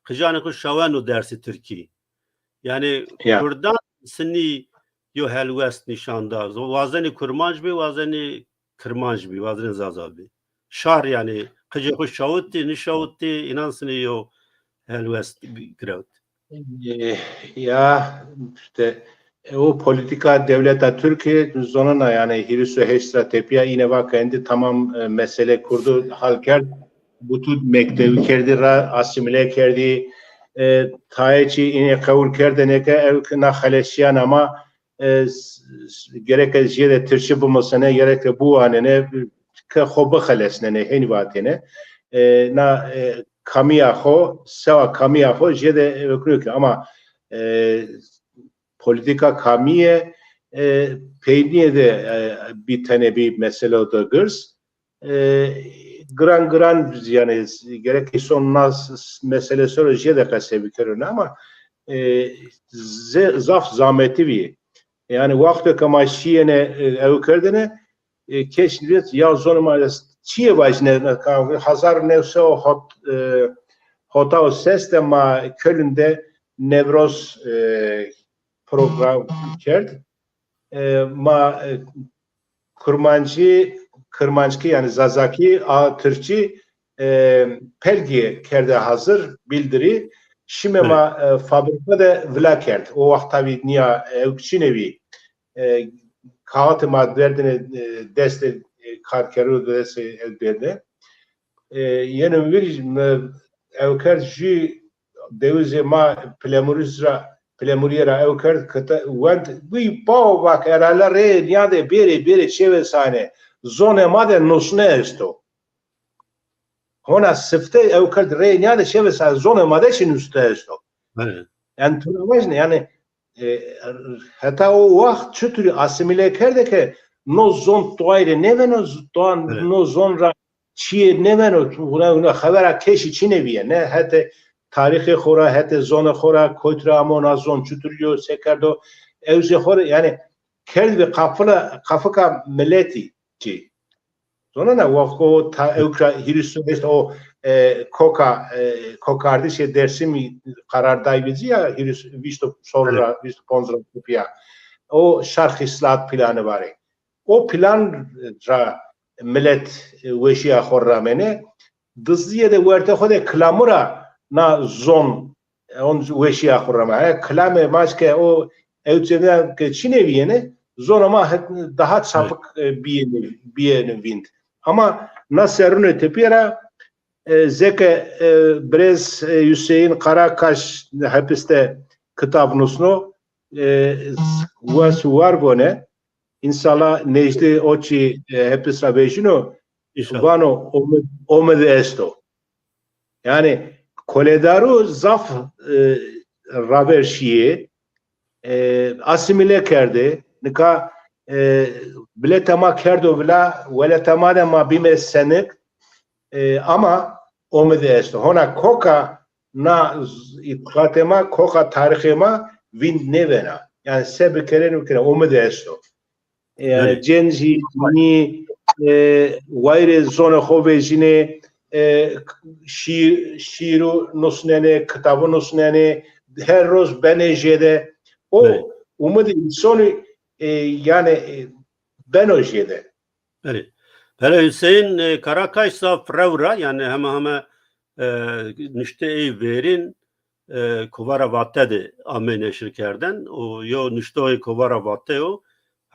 qicanê xo şaweno dersê tirkî. Yanî Ya. Kurdan sinî yo helwest nîşan da. Wazenî kurmanc bî, wazenî kirmanc bî, wazenî zaza bî. Şar yanî qicê xo şawitî, nişawitî, înan sinî yo helwest girewt. E, ya, işte, e, o polîtîka dewleta Tirkî zonena yanî hîris û heşt ra tepîya îne va ke endî tamam, e, mesele Kurdu hal kerd. Butû mektewî kerdî ra asîmîle kerdî. E, tayê çî îne qewul kerdêne ke ew ke na xelesîyan ama, e, s-, s-, gereke jêde tirkî bimusene, gereke biwanene, ke xo bixelesnene, hênî vatêne. E, na, e, kamîya xo, sewa kamîya xo jêde ew kiro ke. Ama, e, polîtîka kamîye, e, peynîye de, e, bî tenê bî mesele de girs. E, giran giran yanî gerek îson na s-, s-, mesele ser o jêde qesey bikerine ama, e, ze-, zaf zametî bî. Yanî wexto ke ma şîyêne, e, ew kerdêne, e, kes nîvêt ya zonê ma est çîyê vajîne, ka hezar new sey û hot, e, hota û ses de ma Köln de Newroz, e, program kerd. E, ma, e, Kurmancî, Kirmanckî yanî Zazakî a Tirkçî, e, pelgî kerde hazir, bildirî. Şîme ma, e, fabrîka de vila kerd. O waxt tabî nîya ew çîne bî. E, kağıtê ma derdine, e, destê, e, karkerû destê ew derdine. E, yeno vir mi ew kerd jü dewizê ma Pilemurîz ra, Pilemurîye ra ew kerd, kita wend, guy bao vak erale rê nîyade bêrê, bêrê çêvesane. Zonê ma de nusne esto. Hona sifte ew kerd rê nîyade çêvesane, zonê ma de çi nusne esto. Evet. Yanî tu ra vajne, yanî, e, heta o waxt çuturî asîmîle kerde ke no zon toay rê nêveno, toan Evet. No zon ra çîyê nêveno, huna, huna xevera keşî çîne bîye. Ne hetê tarîxê xo ra, hetê zonê xo ra, kotî ra amo na zon, çuturî yo, se kerdo, ewzê xo ra, yanî kerdbî qafila, qafika miletî kî. Zonena, wexto ta ewk ra hîris û heşt o, e, koka, e, kokardişê Dêrsimî qerar day vîzî ya, hîris, vîst û çor ra, vîst û ponc ra tepîya. O şarx îslahat planî varê. O plan ra milet, e, weşîya xo ramene. Dizdîye de werte xo de kilamu ra na zon, e, on weşîya xo ramene. He, kilamê ma ke o ewçene ke çîne bîyêne, zona ma het-, daha çapik, e, bîyêne, bîyêne vînd. Ama na serrûnê tepîye ra, e, zeke, e, birêz, e, Hüseyin Karakaş hepis de kitab nusno, e, wes û war gone, înşallah nêjdî o çî, e, hepis ra vejîno, înşallah, vano ome-, omid esto. Yanî koledarû zaf, e, raver şîyê, e, asîmîle kerdê. Nika, e, bileta ma kerdo vila, weleta ma de ma bîme senik, e, ama omid esto. Hona koka na z-, îtîqatê ma, koka tarîxê ma vînd nêvena. Yanî se bikerên bikere, omid esto. Yanî, evet, cêncî nî, e, wayîrê zonê xo vejînê, e, şî-, şîîrû nusnenê, kitabû nusnenê, her roz benê jêde. O, evet, umidê însonî, e, yanî, e, beno jêde. Belê. Belê, Hüseyin, e, Karakaş zaf rew ra, yanî hema hema, e, nuştê ey verîn, e, Kovara Vate de ame neşir kerden. O yo nuştoxê Kovara Vate yo.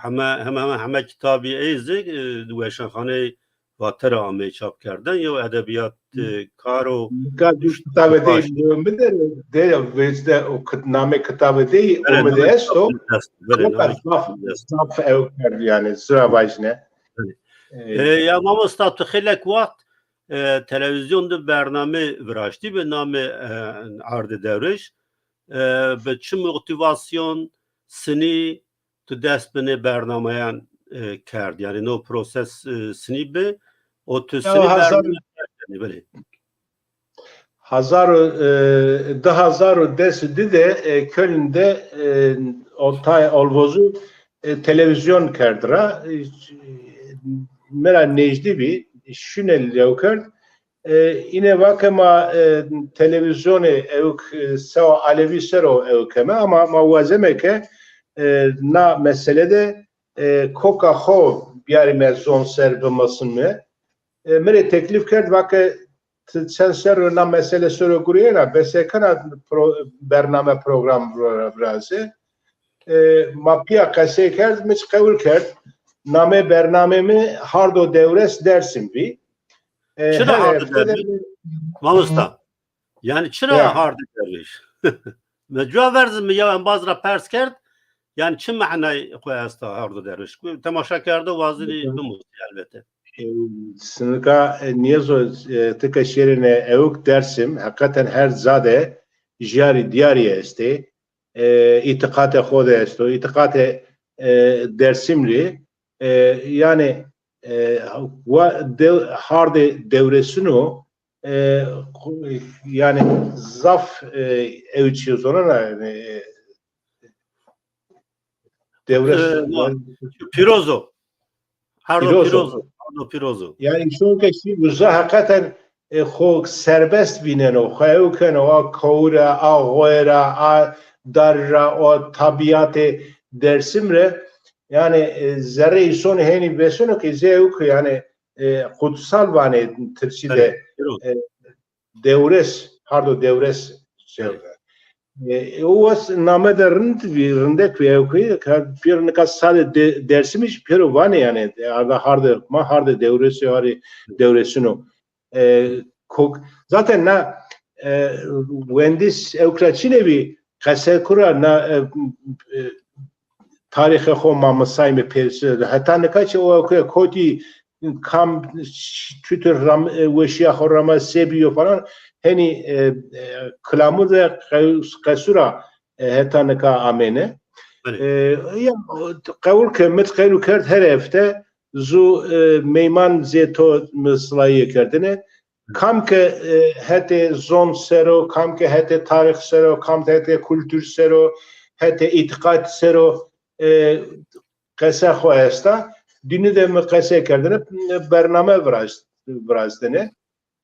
heme, heme, heme, heme kitabî ey zî, e, di weşanxaneyê Vate ra ameyî çapkerdene, yew edebîyat, e, kar o. Nika zû kitabê dey mi de, de vecde o kit-, namê kitabê dey o mi de esto. Zaf, zaf ewk kerd yanî, zira vajîne. E, ya mamosta, tu xeylek wext, e, televîzyon de bername viraştî bi namê, e, Ardê Derwêş. E, bi çi motîvasyon, sinî, tu dest bi nê bernameyan, e, kerd? Yanî no proses, e, sinî bi, o tu sinî bername kerd, yanî, belê. Hezar û, e, di hezar û des û di de, e, Köln de, e, Oltay Olvozû, e, televîzyon kerd ra. E, mi ra nêjdî bî, şûne lewkerd. E, îne vake ma, e, televîzyonê ewk, e, sewa alevî ser o ewkeme, ama ma wazeme ke, e, na mesele de, e, koka xo biyarîme zon ser bimisnme. E, mi rê teklîf kerd, vake ti çend serr o na mesele ser o gurîyena, besekena pro-, bername program vira-, virazê. E, ma pîya qesey kerd, mi çi qewul kerd. Namê bernamê mi Hardo Dewres Dersim bî. E, çira Hardo Derwêş? Mamosta. Yanî çira Hardo Derwêş? Mi cuwa verz, mi yew embaz ra pers kerd. Yanî çi mehnay xo esta Hardo Derwêş? Temaşakerdo wazenî bimusnî elbete. E, sinika, e, nîyezo, e, ti ke şêrêne ewk Dersim, heqeten her ca de jiyarî diyarî estê. E, îtîqatê xo de esto, îtîqatê, e, Dersimlî, e, yanî, e, wa-, de-, Hardê Dewresûn o, e, yanî zaf, e, ewk çîyo zonena, e, Dewres. E, pîroz o. Hardo pîroz o. Hardo pîroz o. Yanî îson ke şî uza heqeten, e, xo serbest vîneno, xo ewkeno, a kowir ra, a xoye ra, a dar ra, o tabîyatê Dersim rê, yanî, e, zerrê îson henî vêseno ke zê ewk, yanî, e, kutsal vanê Tirkî de. E, Dewres, Hardo Dewres. E, o wes name de rind vî, rindek vî ewkî, ka pêro nika sadê de-, Dersimî jî pêro vanê yanî, arda Hardê, ma Hardê Dewresî, Hardê Dewresûn o. E, kok, zaten na, e, wendis ewk ra çinê bî, qese kura na, e, e, tarîxê xo ma misayme pêrse. Heta nika çi o ewk kotî kam, çutur ram-, e, weşîya xo rama, se bîyo falan, henî, e, e, kilamû de qe-, qesû ra, e, heta nika amêne. E, ya, qewul ke mi qewul kerd her hefte zu, e, meyman zê to mi silayîye kerdêne. Kam ke, e, hetê zon ser o, kam ke hetê tarîx ser o, kam ke hetê kultur ser o, hetê îtîqat ser o, e, qese xo esta. Dînî de mi qese kerdêne, bername viraz-, virazdêne.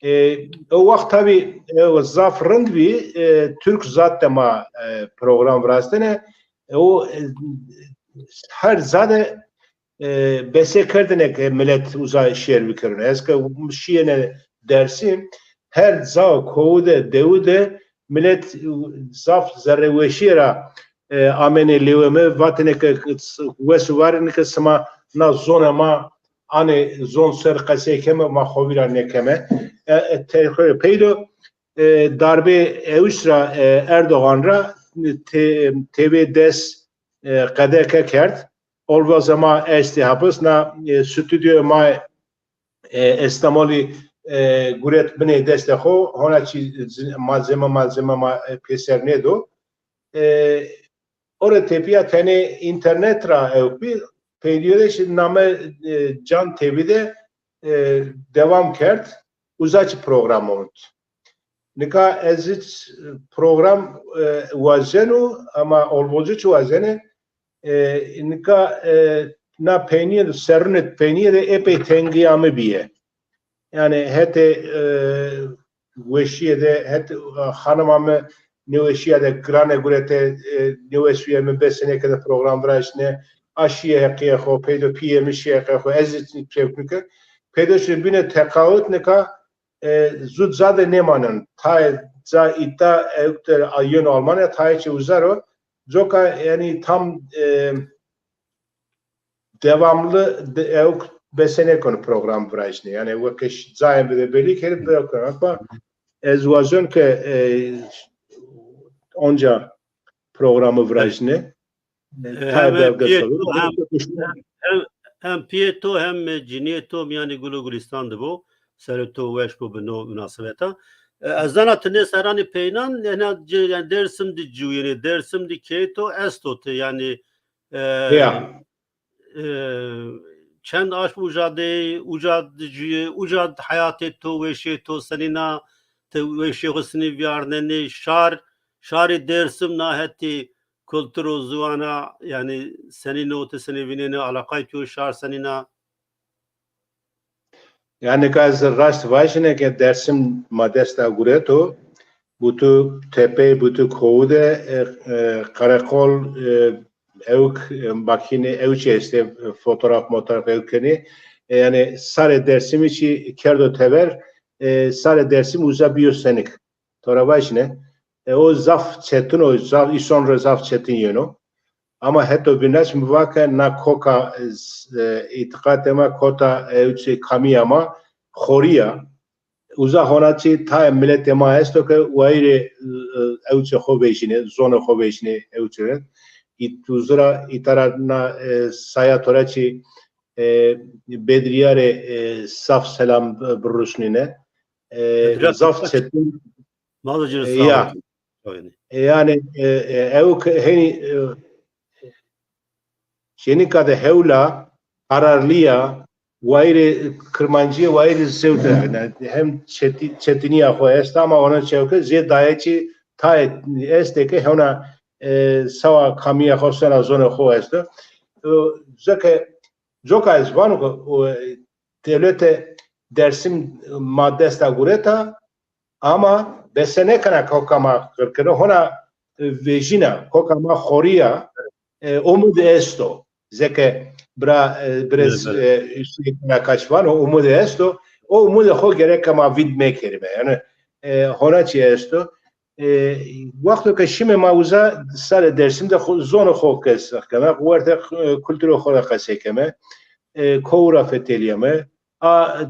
E, o waxt tabî, e, o zaf rind bî, e, Türk Zat de ma, e, program virazdêne. E, o, e, her zade, e, bese kerdêne ke milet uza şêr bikerîno. Ez ke şîyêne Dersim, her ca, kowu de, dewu de milet, e, zaf zerreweşîye ra, e, amêne lewê mi, vatêne ke wes û warêne ke sima na zonê ma anê, zon ser qesey keme, ma xo vîra nêkeme. E, e, te-, peydo, e, darbê Ewis ra, e, Erdogan ra, te-, T V des, e, qedeke kerd. Olvazê ma estê hapis, na, e, stûdyoyê ma, e, Estemolî, e, guret binê destê xo, hona çî zi-, malzeme, malzeme ma, e, pêser nêdo. E, ore tepîya tenê înternet ra ewk bî, peynîyo de şî name, e, Can T V de, e, dewam kerd, uza çi program ont. Nika ez hiç program, e, wazeno, ama Olvozû çi wazene, e, nika, e, na peynîye de, serrûnê peynîye de epey tengîya mi bîye. Yanî hetê, e, weşîye de, hetê, e, xanima mi nêweşîya de girane gurete, e, nêweşîye mi besenêke de program viraştêne, a şîye heqîyê xo, peydo pîyê mi şîye heqîyê xo, ez zî kewk nike. Peydo şî bîne teqawut nika, e, zu ca de nêmanen. Tayê ca îta ewk der a yeno Almanya, tayê çî uza ro. Coka, yanî tam, e, devamlı de, ewk besenêkeno program virajnê. Yanî weke ş-, cayê mi de belî kerî bırakın. Ama ez wazon ke, e, onca programı virajnê. E, E, tayê hem, hem belgesel piyê to, hem, hem, hem piyê to, hem, e, cinîyê to mîyanê gul û gulistan de bo. Serê to weş bo bi no munasebeta. E, ez zana ti nê serranê peynan, ena ci-, yanî Dêrsim de ciwîyenê, Dêrsim de keyê to esto ti, yanî, e, Ya. e, çend aşm uca de, uca de ciwîyê, uca de heyatê to, weşê to senîn a, ti weşê xo senî vîyarnenê, şar, şarê Dêrsim na hetê kultur û ziwana, yanî senîn o, ti senî vînenê, alaqayê to şar senîn a? Yanî ka ez raşt vajîne ke Dêrsim ma dest a gureto, butu tepey, butu kowu de, e, e, karekol, e, ewk, e, makîne ewçî estê, e, fotoğraf motoğraf ewk kenê. E, yanî sarê Dêrsimî çî kerdo tever, e, sarê Dêrsim uza bîyo senik. To ra vajîne. E, o zaf çetin o, zaf, îson ra zaf çetin yeno. Ama heto vînaş mi va ke na koka, e, îtiqatê ma kota ewçê kamîya ma xorî ya. Uza hona çî tayê miletê ma esto ke wayîrê, e, ewçê xo vejînê, zonê xo vejînê ewçê. Ît-, uza ra îta ra na, e, saya to ra çî, e, Bedrîya rê, e, zaf selam, e, birusnîne. E, Bedrîya zaf çetin. Ma da ci rê E, sağ ya. Olsun. E, yanî, e, e, ewk henî, e, jenika de hewla, kararlî ya, wayîrê Kirmancîye, wayîrê zewte, yanî hem çeti-, çetinîya xo est ama ona çewke zê daye çî tayê estê ke hewna, e, sawa kamîya xo sena zonê xo esto. E, zeke coka ez vano ke o, e, dewlete Dêrsim ma desta gureta, ama bese nêkena koka ma qir keno. Hona, e, vejîna, koka ma xorî ya, e, umid esto. Zeke bira, e, birêz, e, Hüseyin Karakaş vano, umid esto. O umidê xo gereke ma vînd mekerîme. Yanî, e, hona çî esto. E, wexto ke şîme ma uza sarê Dêrsim de xo-, zonê xo qesey keme, werte, e, kulturê xo de qesey keme, e, kowu ra fetelîyeme, a,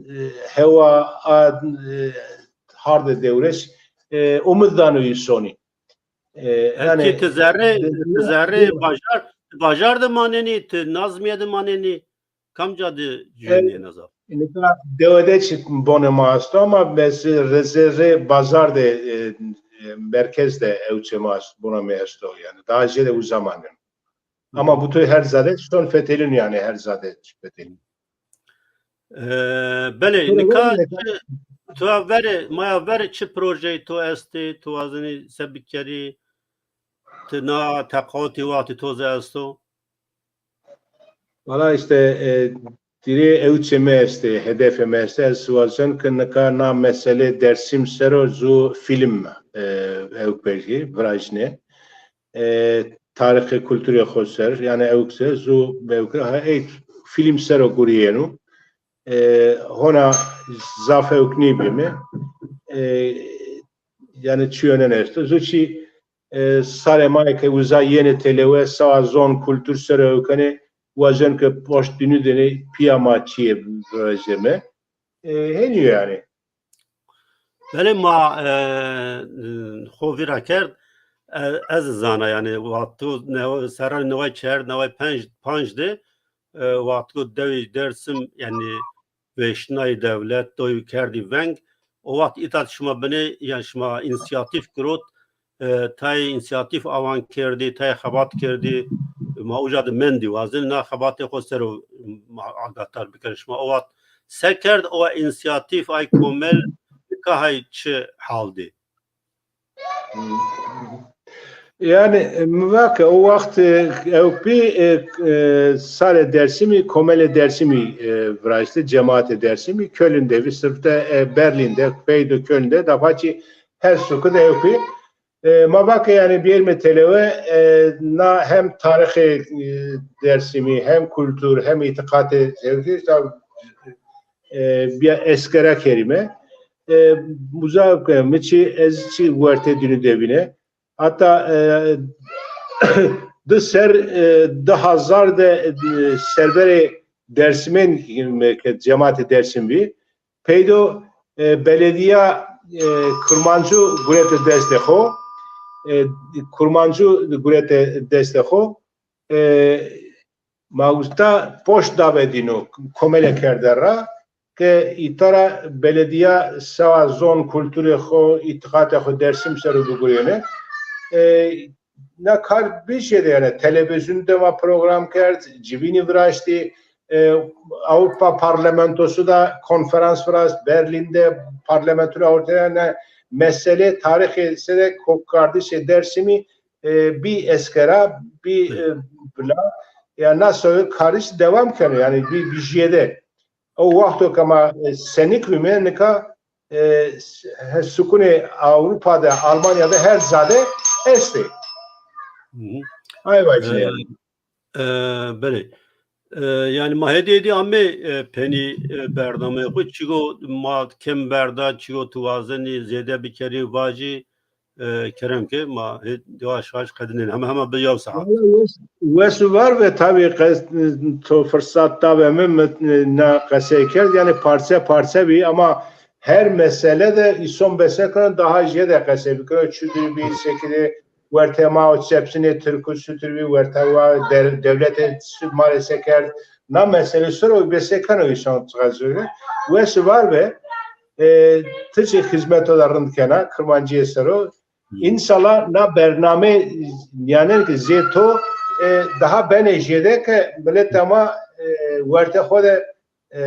e, hewa, a, e, hardê dewrês, e, umid dano îsonî. E, yanî, ti zerrê, ti zerrê bajar, bajar de manenî, ti Nazmîye de manenî, kamca de cuyînê na zaf? Nika dewe de çi bonê ma esto ama bes zerrê bazar de, e, e, merkez de ewçê ma est, bona mi esto yanî. Daha jêde uza maneno. Ama butu her zade son fetelîn yanî, her zade fetelîn. E, belê, nika çi, tu ya verê, ma ya verê çi projeyê to estê, tu wazenî se bikerî, ti na teqawutî wextî to ze esto? Valla îşte, e, dirê ewçê mi estê, hedefê mi estê. Ez wazen ke nika na meselê Dêrsim ser o zu fîlm, e, ewk bergî, virajnê. E, tarîxê kulturê xo ser, yanî ewk ser, zu ewk, ha, ey fîlm ser o gurîyeno. E, hona zaf ewk nêbîme. E, yanî çîyonen esto. Zu çî, e, sarê ma ke uza yenê têlewe, sawa zon, kultur ser o ewkenê, wazen ke poşt dînû de nê, pîya ma çîyê virajeme. E, henî yo yanî. Belê ma, e, xo vîra kerd, e, ez zana yanî wexto new-, serranê neway çar, neway panc, panc de, e, wexto dewê Dêrsim yanî vêşnayî dewlet, doyî kerdî veng. O wext îta şima binê, yanî şima însîyatîf girot, e, tayê însîyatîf awan kerdî, tayê xebat kerdî, ma uca de mendî. Wazenî na xebatê xo ser o ma agahdar bikerî. Şima o wext se kerd, o însîyatîf ay komel nika hay çi hal dî? Yanî, e, mi va ke o wext, e, ewk bî, e, e, sarê Dêrsimî, komelê Dêrsimî, e, viraştî, cemaatê Dêrsimî, Köln de bî, sirf de, e, Berlîn de, pey de Köln de, dafa çî her suki de ewk bî. E, ma va ke yanî bêrîme têlewe, e, na hem tarîxê, e, Dêrsimî, hem kultur, hem îtîqatê Dêrsimî, e, bîya eskera kerîme. E, uza ke mi çî, ez çî werte dînû de vîne. Hatta, e, Di ser, e, di hazar de, e, serberê Dersimên, e, ke cematê Dersim bî, peydo, e, belediya, e, Kurmancu gurete destê xo, e, Kurmancu gurete destê xo, e, ma usta poşt dabe dîno, komele kerde ra, ke îta ra belediya sewa zon, kulturê xo, îtîqatê xo Dersim ser o bigurîyêne. E, na kar bî jêde, yanî televîzyon de ma program kerd, civînî viraştî, e, Avrupa Parlamentosu da konferans virast, Berlin de Parlamentoya Ortaya ne mesele tarîxê sede kokardişê Dersimî, e, bî eskera, bî, e, bila, ya na soyê kariş devam keno, yanî bî, bî jêde. O wexto ke ma, e, senik bîme, nika, e, s-, he, sukunê Ewropa de, Almanya de her ca de estê. Hı hı. Ay vacîne. E, e, belê. E, yanî ma hêdî hêdî amê, e, penî, e, bernameyê xo, çigo ma kêm berda, çigo tu wazenî zêde bikerî, vacî, e, kerem ke ma hê-, yavaş yavaş qedinên. Hema hema bi yaw saet. Wala wes, wes û war ve, tabî qes-, to firsat dabe mi, mi, na qesey kerd. Yanî parçe parçe bî ama her mesele de îson bese keno, daha jêde qesey bikeno. Çutir bî, sekirê wertê ma û çepsinê tirk û çutir bî, wertê wa de-, dewlete ma rê se kerd. Na mesele ser o bese keno îson çiqa zor. Wes û var ve, e, ti çi xizmeto de rind kena, Kirmancîye ser o. Hı. Înşallah na bername, yanî ki zê to, e, daha benê jêde ke miletê ma, e, wertê xo de, e,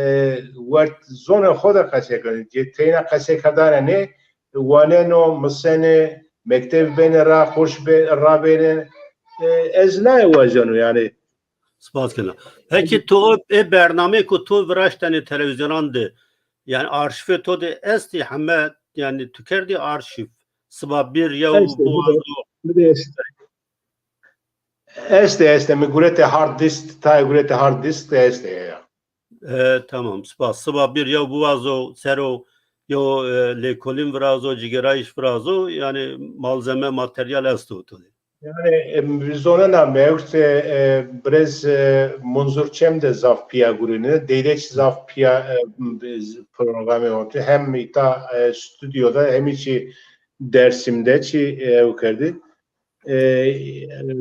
wert zonê xo de qesey keno. Cê teyna qesey kerdane nê, waneno, misenê, mekteb benê ra, xorş be-, ra benê. E, ez naye wazeno yanî. Spas kena. Peki to ê bernameyê ku to viraştenê televîzyonan de, yanî arşîvê to de estî heme, yanî tu kerdî arşîv. Siba bir yew Estê, mi de, biwazo. Mi de estê. Estê, estê. Mi gurete hard disk, tayê gurete hard disk de estê ya. E, tamam, spas. Siba bir yew biwazo, ser o yew, e, lêkolîn virazo, cigêrayîş virazo, yanî malzeme, materyal esto to de. Yanî, e, zonena mewt, e, e, birêz, e, Munzur Çem de zaf pîya gurîne, Deydeç zaf pîya, e, programê otu. Hem îta, e, stûdyoda hem çî Dersim'de çî, e, ew kerdî. E,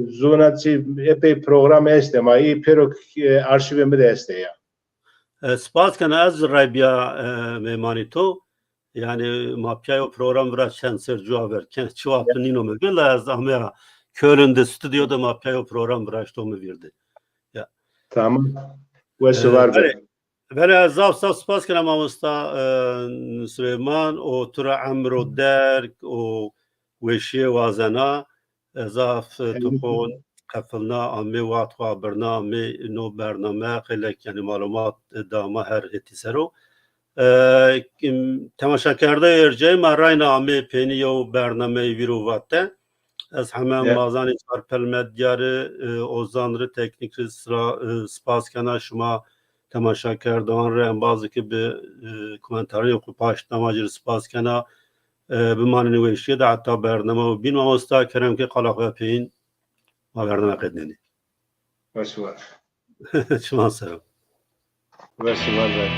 zona çî epey program estê, ma î pêro, e, arşîvê mi de estê ya. E, spas kena, ez raybiya, e, mêmanî to. Yanî ma pîya yew program vira çend ser cuwa ver. Ke-, çi wext nîno mi vîr, la ez ameya Köln de stûdyo de ma pîya yew program viraşto mi vîr de. Ya. Tamam. Wes û E, war be. Belê, belê, ez zaf zaf spas kena mamosta, e, Suleyman, û tu ra emr û derg û weşîye wazena. E, zaf, e, tu xo qefilna, amê wext xo birna, amê no bername, xeylek, yanî malumat, e, da ma her hetî ser o. E, kim-, temaşakerdeyê ercayî ma rayna amê peynî yew bernameyê vîr û vate. Ez heme mazanê Çarpel Medya rê, e, Ozan rê, teknîk rê sira, e, spas kena, şima temaşakerdoxan rê, embazê ke bi, e, komentarê xo paşt dana ma ci rê spas kena. E, bimanenê weşîye de heta bername o bîn. Mamosta, kerem ke qala xo ya peyîn ma bername qednenê. Wes û war. Çiman ser o. Wes û war be.